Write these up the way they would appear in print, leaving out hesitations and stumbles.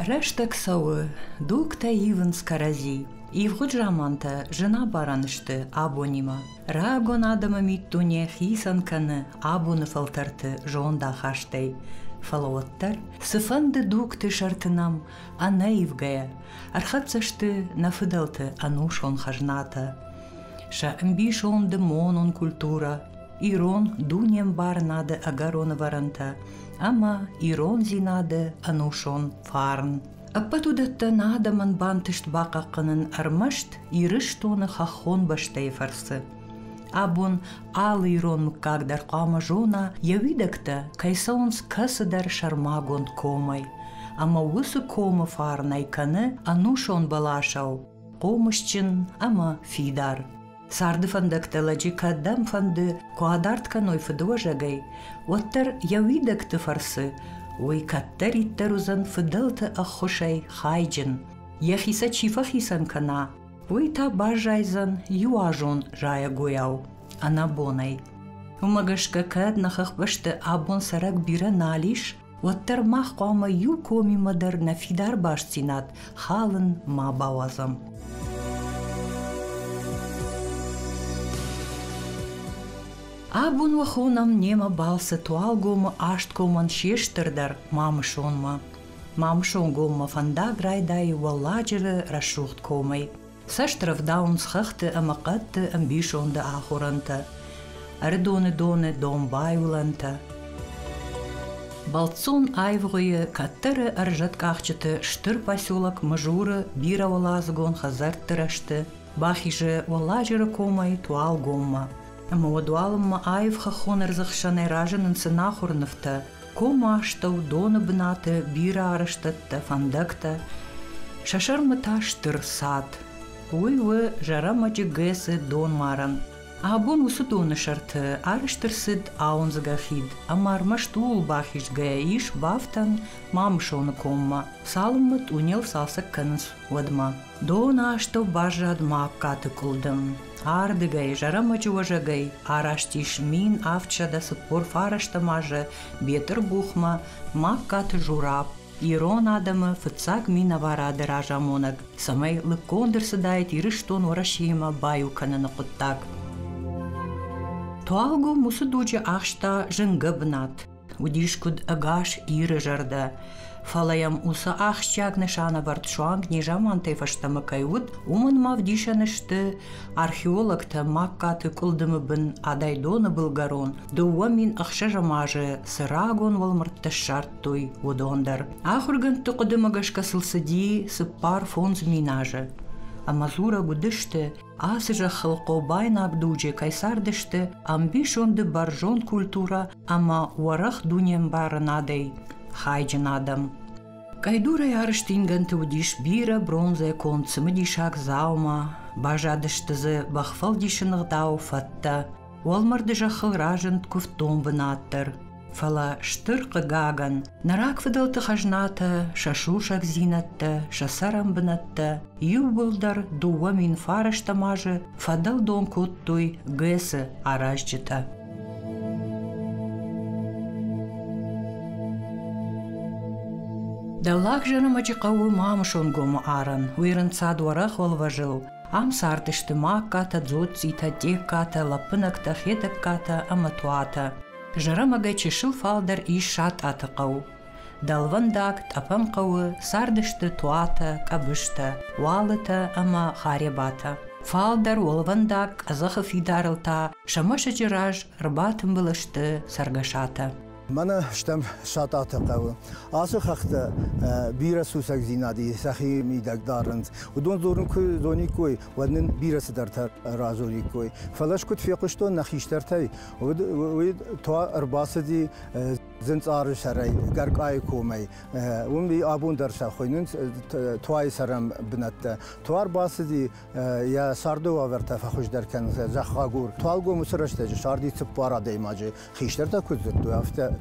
Рӕстӕг цӕуы, дугтӕ ивынц кӕрӕдзи. Ивгъуыд замантӕ зын абарӕн сты абонимӕ. Рагон адӕмы миддуне хицӕн кӕны абоны фӕлтӕрты зондахастӕй. Фӕлӕ уӕддӕр, цыфӕнды дугты сӕрты нӕм, ӕнӕивгӕйӕ, ӕрхӕццӕ сты нӕ фыдӕлты ӕнусон хӕзнатӕ. Сӕ ӕмбисонды монон культурӕ, ирон дунембарынады ӕгӕрон ӕвӕрӕнтӕ ӕмӕ ирондзинады ӕнусон фарн. Ӕппӕт уыдӕттӕ нӕ адӕмӕн бантыст бахъахъхъӕнын ӕрмӕст Ирыстоны хӕххон бӕстӕйы фӕрцы. Абон алы ирон мыггаг дӕр хъуамӕ зона, йӕ уидӕгтӕ кӕй цӕуынц кӕцыдӕр сӕрмагонд комӕй, ӕмӕ уыцы комы фарнӕй кӕны ӕнусон бӕласау, хъомысджын ӕмӕ фидар. Царды фӕндӕгтӕ лӕджы кӕдӕмфӕнды куы адард кӕной фыдыуӕзӕгӕй, уӕддӕр йӕ уидӕгты фӕрцы уый кӕддӕриддӕр уыдзӕн фыдӕлты ӕххуысӕй хайджын. Йӕхи сӕ чи фӕхицӕн кӕна, уый та баззайдзӕн иуазон зайӕгойау, ӕнӕбонӕй. Уымӕ гӕсгӕ кӕд нӕ хӕхбӕсты абон цӕрӕг бирӕ нал ис, уӕддӕр мах хъуамӕ иу комимӕ дӕр нӕ фидар бастдзинад халын ма бауадзӕм. Абон уӕ хонӕм немӕ балцы Туалгомы аст комӕн се стырдӕр Мамысонмӕ. Мамысонгоммӕ фӕндаг райдайы Уӕлладжыры рӕсугъд комӕй. Цӕст рӕвдауынц хӕхты ӕмӕ хъӕдты ӕмбисонды ахорӕнтӕ, Ӕрыдоны доны домбай уылӕнтӕ. Бӕлццон аивгъуыйы кӕддӕры ӕрзӕткъахджыты стыр поселок Мызуры бирӕуӕладзыгон хӕдзӕртты рӕзты, бахизы Уӕлладжыры комӕй Туалгоммӕ. Ӕмӕ уӕд уалынмӕ аив хӕххон ӕрдзы хсӕнӕй разынынц ӕнахуыр нывтӕ, комы астӕу доны бынаты бирӕ арӕзтӕдтӕ, фӕндӕгтӕ, сӕ сӕрмӕ та стыр цад. Уый у Зӕрӕмӕджы ГЭС-ы донмарӕн. Абон уыцы доны сӕрты арӕзт ӕрцыд ауындзгӕ хид, ӕмӕ ӕрмӕст ууыл бахизгӕйӕ ис бафтӕн Мамысоны коммӕ, цалынмӕ тъунел цалцӕг кӕнынц, уӕдмӕ. Доны астӕу баззад Магкаты къуылдым. Ардыгӕй, Зӕрӕмӕджы уӕзӕгӕй араст ис 1749 азы Бетъырбухмӕ Магкаты Жураб, ирон адӕмы фыццаг минӕварады разамонӕг, цӕмӕй лыггонд ӕрцыдаид Ирыстон Уӕрӕсеимӕ баиу кӕныны хъуыддаг. Туалгом уыцы дуджы ахста зынгӕ бынат. Уыдис куыд ӕгас Иры зӕрдӕ, фӕлӕ йӕм уыцы ахсджиаг нысанӕвӕрд суанг незамантӕй фӕстӕмӕ кӕй уыд, уымӕн ма вдисӕн сты археологтӕ Магкаты къуылдымы бын Адайдоны былгӕрон 2006 азы цы рагон уӕлмӕрдтӕ ссардтой, уыдон дӕр. Ахуыргӕндты хъуыдымӕ гӕсгӕ сыл цыди 4-5 мин азы. Ӕмӕ дзурӕг уыдысты, ацы зӕххыл хъобайнаг дуджы кӕй цардысты ӕмбисонды бӕрзонд культурӕ ӕмӕ уӕрӕх дунембарынадӕй хайджын адӕм. Къӕйдурӕй арӕзт ингӕнты уыдис бирӕ бронзӕйӕ конд цымыдисаг дзаума, баззадысты дзы бӕхфӕлдисыны ӕгъдау фӕдтӕ, уӕлмӕрды зӕххыл разынд куывддон бынат дӕр. Фӕлӕ, стыр хъыгагӕн, нӕ рагфыдӕлты хӕзнатӕ, сӕ сусӕгдзинӕдтӕ, сӕ цӕрӕнбынӕттӕ иууылдӕр 2009 азы фӕдӕлдон кодтой ГЭС-ы аразджытӕ. Дӕллаг Зӕрӕмӕджы хъӕуы Мамысонгомы арӕн, уый рынцад уӕрӕх уӕлвӕзыл. Ам цардысты Магкатӕ, Дзоццитӕ, Тегкатӕ, Лӕппынӕгтӕ, Хетӕгкатӕ ӕмӕ Туатӕ. Зӕрӕмӕгӕй чысыл фалдӕр ис Сатъаты хъӕу. Дӕлвӕндаг Тъӕпӕн хъӕуы цардысты Туатӕ, Къӕбыстӕ, Уалытӕ ӕмӕ Харебатӕ. Фалдӕр уӕлвӕндаг къӕдзӕхы фидарыл та сӕ мӕсыджы раз ӕрбатымбыл сты цӕргӕсатӕ. Мӕнӕ стӕм Сатъаты хъӕуы. Ацы хӕхтӕ бирӕ сусӕгдзинад сӕхи мидӕг дарынц. Уыдон дзурын куы зониккой, уӕд нын бирӕ цыдӕртӕ радзуриккой. Фӕлӕ ӕз куыд фехъуыстон нӕ хистӕртӕй, уый туа ӕрбацыди Дзынцъары сӕрӕй, Гӕркъайы комӕй. Уым абон дӕр сӕ хуыйнынц Туайы цӕрӕн бынӕттӕ. Туа ӕрбацыди йӕ царды уавӕртӕ фӕхуыздӕр кӕнын зӕххагур. Туалгом уыцы рӕстӕджы царди цыппар адӕймаджы. Хистӕртӕ куыд дзырдтой, афтӕ,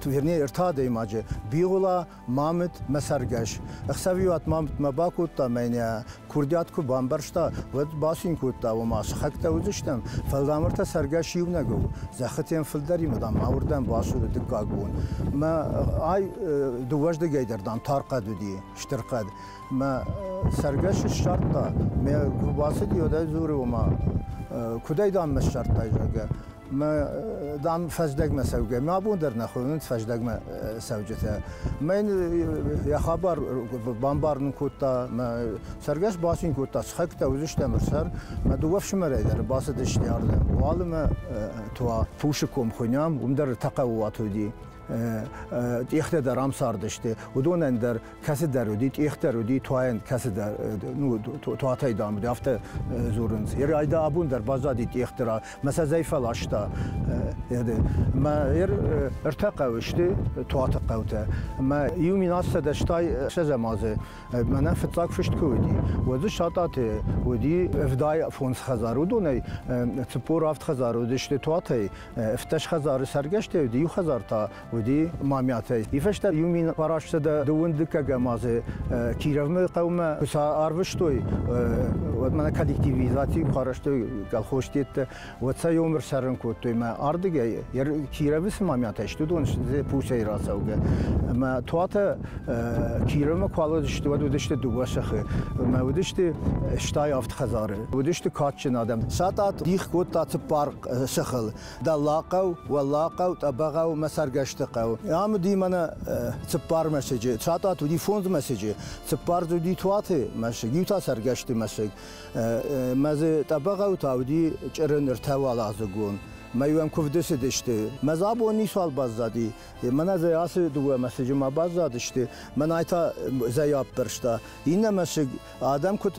вернее, ӕртӕ адӕймаджы. Бигъула, Мамыт мӕ цӕргӕс. Ӕхсӕвиуат Мамытмӕ бакодта мӕнӕ курдиат куы бамбӕрста, уӕд бацин кодта, ома сыхӕгтӕ уыдзыстӕм, фӕлӕ дам ӕртӕ цӕргӕс иунӕг у, зӕххытӕм фылдӕримӕ, дам, ма уырдӕм бацу дыккаг бон. бон. Мӕ ай дыууӕздыгӕй дӕр, дам, тар хъӕд уыди, стыр хъӕд. Мӕ цӕргӕс ссардта, мӕ куы бацыди, уӕд ӕй дзуры, ома, куыдӕй, дам, мӕ ссардтай, зӕгъгӕ. Мӕ, дам, фӕздӕгмӕ цӕугӕ. Мӕ абон дӕр нӕ хонынц фӕздӕгмӕ цӕуджытӕ. Мӕ йын йӕ хабар бамбарын кодта, мӕ цӕргӕс бацин кодта, сыхӕгтӕ уыдзыстӕм ӕрсӕр. Мӕ дыууӕ фсымӕрӕй дӕр бацыдысты ардӕм. Уалынмӕ туа Пусы ком хуынӕм, уым дӕр тӕхъӕууат уыди. Тъехтӕ дӕр ам цардысты. Уыдонӕн дӕр кӕцыдӕр уыди, тъех дӕр уыди, туайӕн кӕцыдӕр, ну, туатӕй, дам, уыди, афтӕ дзурынц. Айда абон дӕр баззади тъехты мӕ сӕ зӕй фӕласта. Мӕ ӕртӕ хъӕуы сты туаты хъӕутӕ. Мӕ иу 1720 азы мӕнӕ фыццаг фыст куы уыди, уӕд дзы Сатъаты уыди 75 хӕдзары. Уыдонӕй 47 хӕдзары уыдысты туатӕй, 17 хӕдзары цӕргӕстӕй уыди, иу хӕдзар та уыди Мамиатӕй. И фӕстӕ иу 1912 азы Кировмӕ хъӕумӕ куы сӕ арвыстой, уӕд мӕнӕ коллективизаци куы арӕзтой колхозтетты, уӕд сӕ ёмыр цӕрын кодтой. Мӕ ардыгӕй Кировы цы Мамиатӕ сты, уыдон Пусӕй рацӕугӕ. Ӕмӕ Туатӕ Кировмӕ куы алыдысты, уӕд уыдысты дыууӕ сыхы. Ӕмӕ уыдысты 87 хӕдзары. Уыдысты кадджын адӕм. Сатъат дих кодта цыппар сыхыл. Дӕллагхъӕу, Уӕллагхъӕу, Тъӕбӕгъӕу мӕ Цӕргӕсты хъӕу. Ам уыди мӕнӕ цыппар мӕсыджы. Сатъат уыди фондз мӕсыджы. Цыппар дзы уыди Туаты мӕсыг, иу та Цӕргӕсты мӕсыг. Мӕ дзы Тъӕбӕгъӕу та уыди чъырын ӕртӕуӕладзыгон. Мӕ иу ӕм куывды цыдысты. Мӕ дзы абон ницуал баззади. Мӕнӕ дзы ацы дыууӕ мӕсыджы ма баззадысты. Мӕнӕй та зӕй аппӕрста. Иннӕ мӕсыг адӕм куыд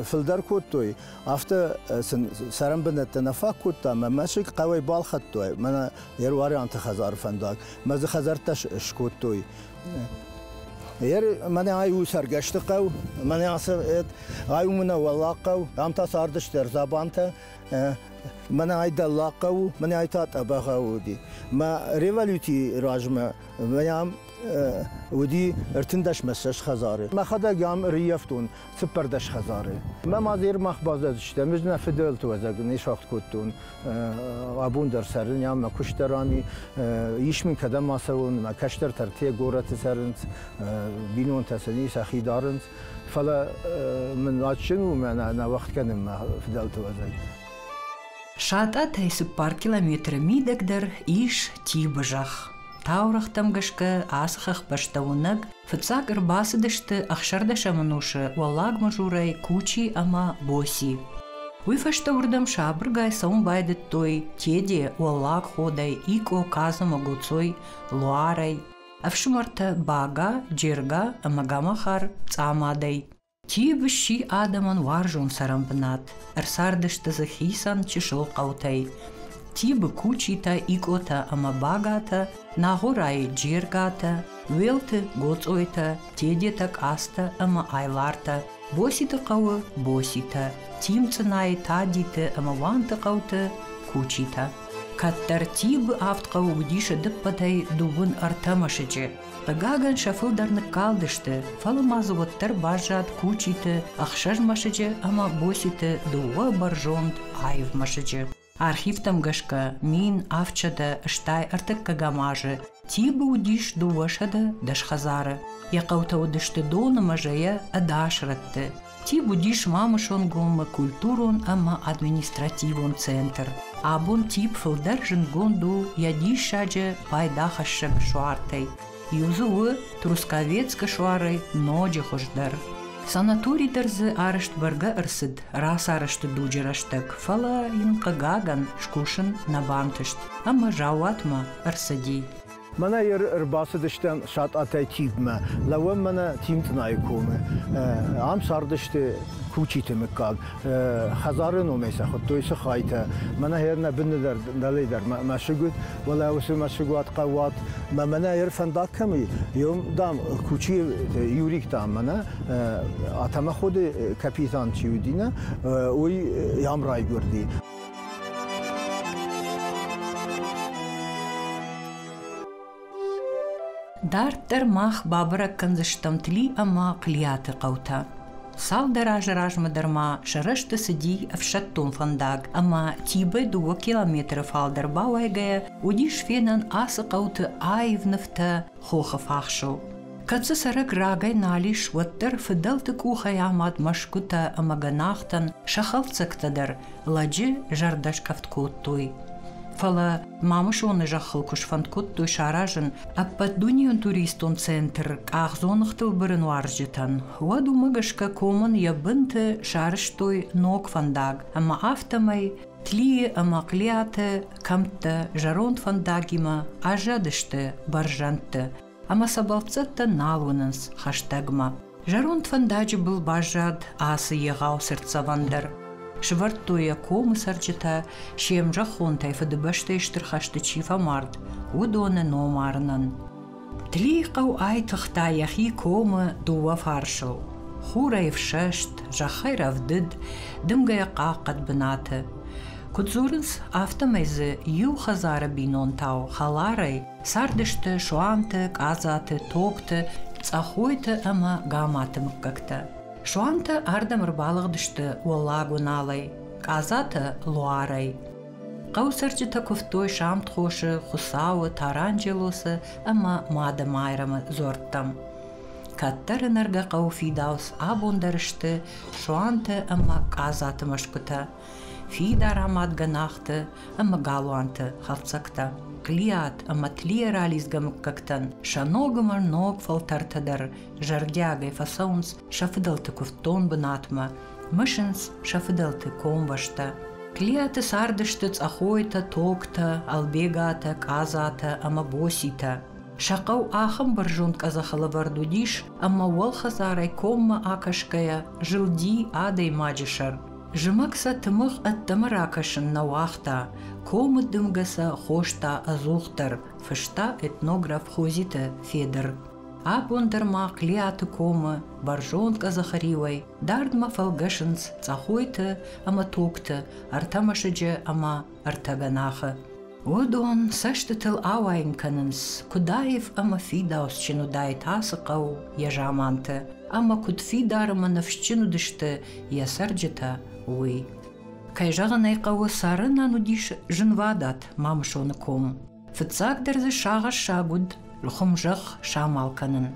фылдӕр кодтой, афтӕ сын цӕрӕнбынӕттӕ нӕ фаг кодта ӕмӕ мӕсыг хъӕуӕй балхӕдтой, мӕнӕ Еруарианты хӕдзары фӕндаг, мӕ дзы хӕдзӕрттӕ скодтой. Ер мӕнӕ ай у Цӕргӕсты хъӕу, мӕнӕ ацы ай у мӕнӕ Уӕллаг хъӕу, ам та цардысты Ӕрзабантӕ, мӕнӕ ай Дӕллаг хъӕу у, мӕнӕ ай та Тъӕбӕгъӕу уыди. Мӕ революцийы размӕ мӕнӕ ам уыди 13 хӕдзары. Мӕхӕдӕг ам ӕрыййӕфтон 14 хӕдзары. Мӕ мадзер мах баззадыстӕм, ӕз нӕ фыдӕлты уӕзӕг не сахуыр кодтон. Абон дӕр цӕрын ам, мӕ куыст дӕр ам и. Ис мын кӕдӕм ацӕуон, мӕ кӕстӕртӕ ӕртӕ горӕты цӕрынц, бинонтӕ сын и, сӕхи дарынц. Фӕлӕ мын адджын у мӕнӕ нӕ уӕгъд кӕнын мӕ фыдӕлты уӕзӕг. Сатъатӕй 4 километры мидӕгдӕр ис Тибы зӕхх. Таурӕгътӕм гӕсгӕ ацы хӕхбӕстӕ уынӕг фыццаг ӕрбацыдысты ӕхсӕрдӕсӕм ӕнусы Уӕллаг Мызурӕй Кучи ӕмӕ Боси. Уый фӕстӕ уырдӕм сабыргай цӕуын байдыдтой Теде, Уӕллаг Ходӕй, Икъо, Казым, Гоцой, Луарӕй, ӕфсымӕртӕ Бага, Джерга ӕмӕ Гамахар Цъамадӕй. Тиб сси адӕмӕн уарзон цӕрӕнбынат, ӕрцардысты дзы хицӕн чысыл хъӕутӕй. Тибы Кучитӕ, Икъотӕ ӕмӕ Багатӕ, Нагъорайы Джергатӕ, Уелты Гоцъойтӕ, Тедетӕ, Къацтӕ ӕмӕ Айлартӕ, Боситы хъӕуы Боситӕ, Тимцъынайы Тадиты ӕмӕ Уанты хъӕуты Кучитӕ. Кӕддӕр Тибы авд хъӕуы уыдис ӕдыппӕтӕй 23 мӕсыджы. Хъыгагӕн, сӕ фылдӕр ныккалдысты, фӕлӕ ма дзы уӕддӕр баззад Кучиты ӕхсӕз мӕсыджы ӕмӕ Боситы дыууӕ бӕрзонд аив мӕсыджы. Архивтӕм гӕсгӕ 1783 азы Тибы уыдис 210 хӕдзары. Йӕ хъӕутӕ уыдысты доны ӕмӕ зӕйӕ ӕдас рӕтты. Тиб уыдис Мамысонгоммӕ культурон ӕмӕ административон центр. Абон Тиб фылдӕр зындгонд у йӕ диссаджы пайдахӕссӕг суартӕй. Иу дзы у Трускавецкы суарӕй ноджы хуыздӕр. Санаторий дӕр дзы арӕзт бӕргӕ ӕрцыд рацарӕзты дуджы рӕстӕг, фӕлӕ йын, хъыгагӕн, скусын нӕ бантыст ӕмӕ заууатмӕ ӕрцыди. Мӕнӕ ӕрбацыдыстӕм Сатъатӕй Тибмӕ. Лӕууӕм мӕнӕ Тимтънайы комы. Ам цардысты Кучиты мыггаг. Хӕдзары номӕй сӕ хуыдтой сыхайтӕ. Мӕнӕ хер нӕ быны дӕр, дӕле дӕр мӕсыг уыд. Уӕлӕ уыцы мӕсыгуат, хъӕууат. Мӕ мӕнӕ ер фӕндаг кӕм и, еум, дам, Кучи Юрик, дам, мӕнӕ Атамаходы капитан чи уыди, нӕ, уый ам райгуырди. Дарддӕр мах бабӕрӕг кӕндзыстӕм Тли ӕмӕ Хълиаты хъӕутӕ. Цалдӕр азы размӕ дӕр ма сӕ рӕзты цыди ӕфсӕддон фӕндаг ӕмӕ Тибӕй 2 километры фалдӕр бауайгӕйӕ уыдис фенӕн ацы хъӕуты аив нывтӕ хохы фахсыл. Кӕд дзы цӕрӕг рагӕй нал ис, уӕддӕр фыдӕлты къухӕй амад мӕсгуытӕ ӕмӕ гӕнахтӕн сӕ хӕлддзӕгтӕ дӕр лӕджы зӕрдӕскъӕфт кодтой. Фӕлӕ Мамысоны зӕххыл куы сфӕнд кодтой саразын ӕппӕтдунеон туристон центр къахдзоныгътыл бырын уарзджытӕн, уӕд уымӕ гӕсгӕ комӕн йӕ бынты сарӕзтой ног фӕндаг ӕмӕ афтӕмӕй Тлийы ӕмӕ Хълиаты кӕмттӕ зӕронд фӕндагимӕ аззадысты бӕрзӕндты ӕмӕ сӕ бӕлццӕттӕ нал уынынц хӕстӕгмӕ. Зӕронд фӕндаджы был баззад ацы егъау цыртдзӕвӕн дӕр. Сывӕрдтой йӕ комы цӕрджытӕ, се мзӕххонтӕй Фыдыбӕстӕйы Стыр хӕсты чи фӕмард, уыдоны ном арынӕн. Тлийы хъӕу айтыгъта йӕхи комы дыууӕ фарсыл. Хурӕй ӕфсӕст, зӕххӕй рӕвдыд, дымгӕйӕ хъахъхъӕд бынаты. Куыд дзурынц, афтӕмӕй дзы иу хӕдзары бинонтау хӕларӕй цардысты Суанты, Къадзаты, Токты, Цъӕхойты ӕмӕ Гаматы мыггӕгтӕ. Суантӕ ардӕм ӕрбалыгъдысты Уӕллаг Уыналӕй, Къадзатӕ Луарӕй. Хъӕуы цӕрджытӕ куывтой Самтхосы, Хуыцауы, Таранджелосы ӕмӕ Мады Майрӕмы дзуӕрттӕм. Кӕддӕры нӕргӕ хъӕуы фидауц абон дӕр сты Суанты ӕмӕ Къадзаты мӕсгуытӕ, фидар амад гӕнахты ӕмӕ галуанты хӕлддзӕгтӕ. Тлиат ӕмӕ Тлийӕ ралидзгӕ мыггӕгтӕн сӕ ног ӕмӕ ног фӕлтӕртӕ дӕр зӕрдиагӕй фӕцӕуынц сӕ фыдӕлты куывддон бынатмӕ, мысынц сӕ фыдӕлты комбӕстӕ. Тлиаты цардысты Цъӕхойтӕ, Токтӕ, Ӕлбегатӕ, Къадзатӕ ӕмӕ Боситӕ. Сӕ хъӕу ахӕм бӕрзонд къӕдзӕхыл ӕвӕрд уыдис, ӕмӕ уӕлхӕдзарӕй коммӕ акӕсгӕйӕ зылди адӕймаджы сӕр. Зымӕг сӕ тымыгъ ӕддӕмӕ ракӕсын нӕ уагъта, комы дымгӕ сӕ хоста ӕдзухдӕр, фыста этнограф Хозиты Федыр. Абон дӕр ма Хълиаты комы бӕрзонд къӕдзӕхы риуӕй дардмӕ фӕлгӕсынц Цъӕхойты ӕмӕ Токты ӕртӕ мӕсыджы ӕмӕ ӕртӕ гӕнахы. Уыдон цӕстытыл ауайын кӕнынц, куыд аив ӕмӕ фидауцджын уыдаид ацы хъӕу йӕ заманты ӕмӕ куыд фидар ӕмӕ ныфсджын уыдысты йӕ цӕрджытӕ, уый. Кӕй зӕгъын ӕй хъӕуы, цӕрынӕн уыдис зынвадат Мамысоны ком. Фыццагдӕр дзы сагъӕссаг уыд хуымзӕхх самал кӕнын.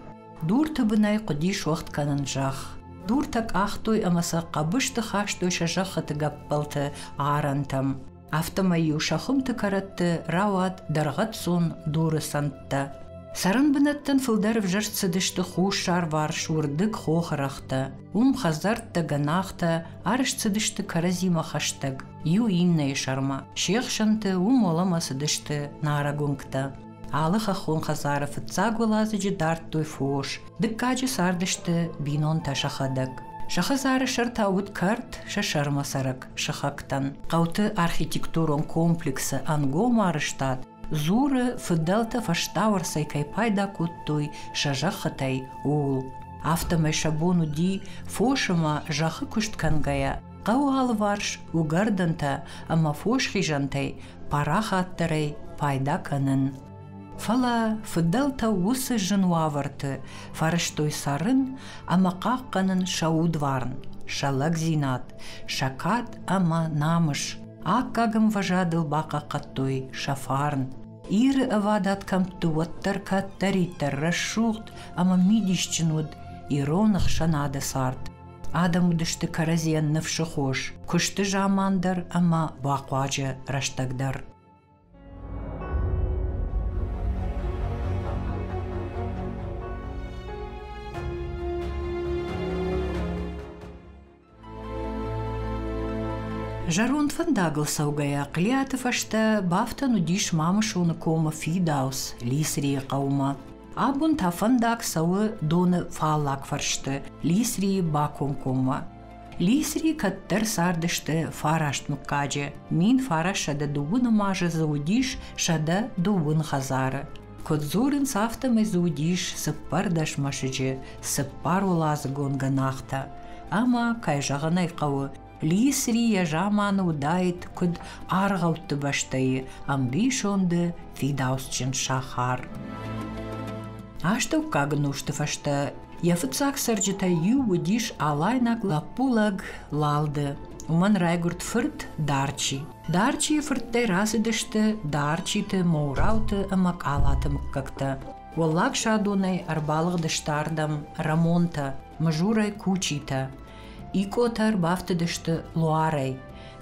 Дурты бынӕй хъуыди суӕгъд кӕнын зӕхх. Дуртӕ къахтой ӕмӕ сӕ хъӕбысты хастой сӕ зӕххыты гӕппӕлты арӕнтӕм. Афтӕмӕй-иу сӕ хуымты кӕрӕтты рауад дӕргъӕццон дуры цӕндтӕ. Цӕрӕнбынӕттӕн фылдӕр ӕвзӕрст цыдысты хуссарварс уырдыг хохы рӕгътӕ. Уым хӕдзӕрттӕ, гӕнахтӕ арӕзт цыдысты кӕрӕдзимӕ хӕстӕг, иу иннӕйы сӕрмӕ. Се хсӕнты уым уӕлӕмӕ цыдысты нарӕг уынгтӕ. Алы хӕххон хӕдзары фыццаг уӕладзыджы дардтой фос, дыккаджы цардысты бинонтӕ сӕхӕдӕг. Сӕ хӕдзары сӕр та уыд кӕрт сӕ сӕрмӕ цӕрӕг сыхӕгтӕн. Хъӕуты архитектурон комплексы ӕнгом арӕзтад дзуры, фыдӕлтӕ фӕстауӕрцӕй кӕй пайда кодтой сӕ зӕххытӕй, ууыл. Афтӕмӕй сӕ бон уыди фос ӕмӕ зӕххы куыст кӕнгӕйӕ хъӕуы алыварс уыгӕрдӕнтӕ ӕмӕ фосхизӕнтӕй парахатдӕрӕй пайда кӕнын. Фӕлӕ фыдӕлтӕ уыцы зын уавӕрты фӕрӕзтой цӕрын ӕмӕ хъахъхъӕнын сӕ удварн, сӕ лӕгдзинад, сӕ кад ӕмӕ намыс, аккаг ӕмвӕзадыл бахъахъхъӕдтой сӕ фарн. Иры ӕвадат кӕмтты уӕддӕр кӕддӕриддӕр рӕсугъд ӕмӕ мидисджын уыд ирон ӕхсӕнады цард. Адӕм уыдысты кӕрӕдзийӕн ныфсы хос, куысты заман дӕр ӕмӕ бахъуаджы рӕстӕг дӕр. Зӕронд фӕндагыл цӕугӕйӕ Хълиаты фӕстӕ бафтӕн уыдис Мамысоны комы фидауц Лисрийы хъӕумӕ. Абон та фӕндаг цӕуы доны фаллаг фӕрсты Лисрийы бакомкоммӕ. Лисри кӕддӕр цардысты фараст мыггаджы, 1930 азы дзы уыдис 130 хӕдзары. Куыд дзурынц, афтӕмӕй дзы уыдис 14 мӕсыджы, цыппаруӕладзыгон гӕнахтӕ. Ӕмӕ, кӕй зӕгъын ӕй хъӕуы, Лисри йӕ заманы уыдаид куыд аргъӕутты бӕстӕйы ӕмбисонды фидауцджын сахар. Астӕуккаг ӕнусты фӕстӕ Йӕ фыццаг цӕрджытӕй иу уыдис алайнаг лӕппулӕг Лалды. Уымӕн райгуырд фырт Дарчи. Дарчийы фырттӕй рацыдысты Дарчиты, Моурауты ӕмӕ Къалаты мыггӕгтӕ. Уӕллаг Садонӕй ӕрбалыгъдысты ардӕм Рӕмонтӕ, Мызурӕй Кучитӕ. Икъотӕ ӕрбафтыдысты Луарӕй,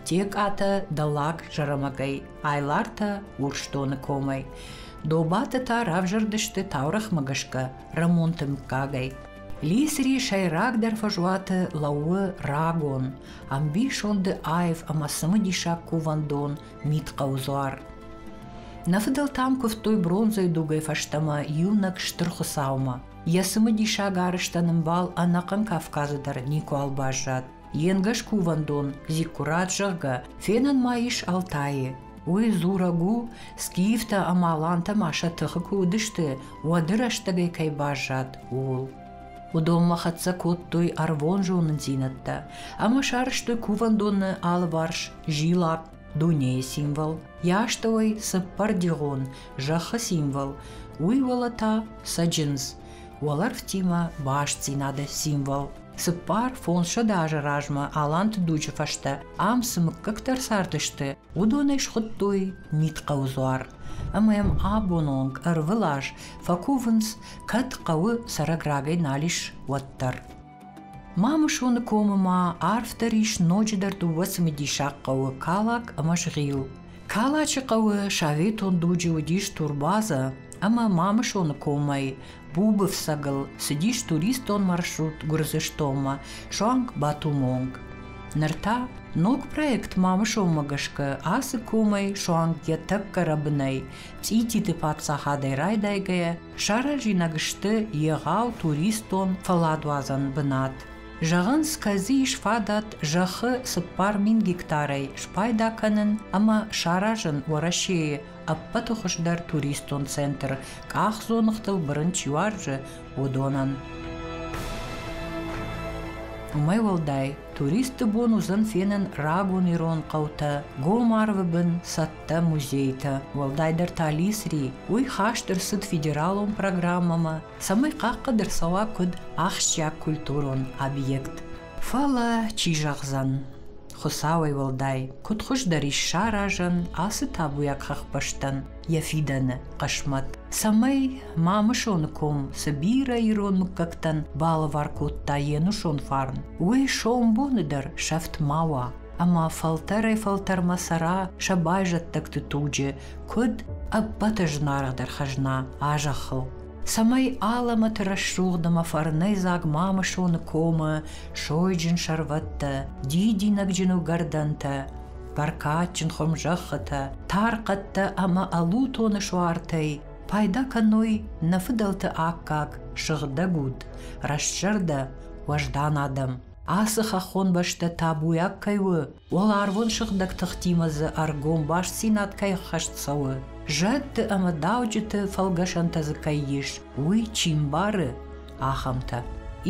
Текъатӕ Дӕллаг Зӕрӕмӕгӕй, Айлартӕ Урсдоны комӕй. Добатӕ та равзӕрдысты таурӕгъмӕ гӕсгӕ Рӕмонты мыггагӕй. Лисри сӕйрагдӕр фӕзуаты лӕууы рагон, ӕмбисонды аив ӕмӕ цымыдисаг кувӕндон Мидхъӕуы дзуар. Нӕ фыдӕлтӕм куывтой бронзӕйы дугӕй фӕстӕмӕ иунӕг Стыр Хуыцаумӕ. Йӕ цымыдисаг арӕзтӕн ӕмбал ӕнӕхъӕн Кавказы дӕр никуал баззад. Йе нгӕс кувӕндон Зиккурат, зӕгъгӕ, фенӕн ма ис Алтайы. Уый дзурӕг у, скифтӕ ӕмӕ алантӕ ма сӕ тыхы куы уыдысты, уӕды рӕстӕгӕй кӕй баззад, ууыл. Уыдонмӕ хӕццӕ кодтой ӕрвон зонындзинӕдтӕ ӕмӕ сарӕзтой кувӕндоны алыварс зилӕг дунейы символ, йӕ астӕуӕй цыппӕрдигъон зӕххы символ, уый уӕлӕ та цӕджындз, уӕлӕрвтимӕ бастдзинады символ. 400-500 азы размӕ аланты дуджы фӕстӕ ам цы мыггӕгтӕ ӕрцардысты, уыдонӕй схуыдтой Мидхъӕуы дзуар. Ӕмӕ йӕм абоны онг ӕрвылаз фӕкувынц, кӕд хъӕуы цӕрӕг рагӕй нал ис, уӕддӕр. Мамысоны комы ма арфдӕр ис ноджыдӕр дыууӕ цымыдисаг хъӕуы Калак ӕмӕ Згъил. Калачы хъӕуы советон дуджы уыдис турбазӕ ӕмӕ Мамысоны комӕй Бубы фцӕгыл цыдис туристон маршрут Гуырдзыстонмӕ, суанг Батумы онг. Ныр та ног проект Мамысонмӕ гӕсгӕ ацы комӕй суанг йӕ тӕккӕ рӕбынӕй, Цъититы паддзахадӕй райдайгӕйӕ, саразинаг сты егъау туристон фӕлладуадзӕн бынат. Зӕгъынц, кӕдзы ис фадат зӕххы 4000 гектарӕй спайда кӕнын ӕмӕ саразын Уӕрӕсейы ӕппӕты хуыздӕр туристон центр къахдзоныгътыл бырын чи уарзы, уыдонӕн. Уымӕй уӕлдай, туристты бон уыдзӕн фенын рагон ирон хъӕутӕ, гом арвы бын цӕттӕ музейтӕ, уӕлдайдӕр та Лисри, уый хаст ӕрцыд федералон программӕмӕ, цӕмӕй хъахъхъӕд ӕрцӕуа куыд ахсджиаг культурон объект. Фӕлӕ чи зӕгъдзӕн, Хуыцауӕй уӕлдай, куыд хуыздӕр ис саразӕн ацы табуйаг хӕхбӕстӕн йӕ фидӕны хъысмӕт, цӕмӕй Мамысоны ком цы бирӕ ирон мыггӕгтӕн балӕвар кодта йе нусон фарн, уый сомбоны дӕр сӕфт ма уа ӕмӕ фӕлтӕрӕй-фӕлтӕрмӕ цӕра сӕ байзӕддӕгты туджы, куыд ӕппӕты зынаргъдӕр хӕзна а зӕххыл. Цӕмӕй алӕмӕты рӕсугъд ӕмӕ фӕрнӕйдзаг Мамысоны комы сойджын сӕрвӕттӕ, дидинӕгджын уыгӕрдӕнтӕ, бӕркадджын хуымзӕххытӕ, тар хъӕдтӕ ӕмӕ ӕлутоны суартӕй пайда кӕной нӕ фыдӕлты аккаг сыгъдӕг уд, рӕстзӕрдӕ, уӕздан адӕм. Ацы хӕххон бӕстӕ табуйаг кӕй у, уӕларвон сыгъдӕг тыхтимӕ дзы ӕргом бастдзинад кӕй ӕххӕст цӕуы, зӕдты ӕмӕ дауджыты фӕлгӕсӕнтӕ дзы кӕй ис, уый чи мбары, ахӕмтӕ.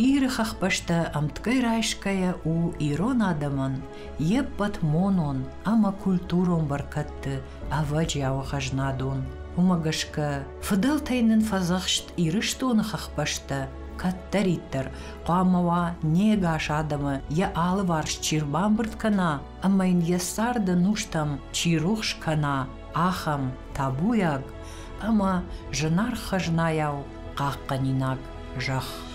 Иры хӕхбӕстӕ ӕмткӕй райсгӕйӕ у ирон адӕмӕн йе ппӕт монон ӕмӕ культурон бӕркӕдты ӕвӕджиауы хӕзнадон. Уымӕ гӕсгӕ фыдӕлтӕй нын фӕдзӕхст Ирыстоны хӕхбӕстӕ кӕддӕриддӕр хъуамӕ уа не гас адӕмы йӕ алыварс чи рбамбырд кӕна ӕмӕ йын йӕ царды нустӕм чи рухс кӕна, ахӕм табуйаг ӕмӕ зынаргъ хӕзнайау хъахъхъӕнинаг зӕхх.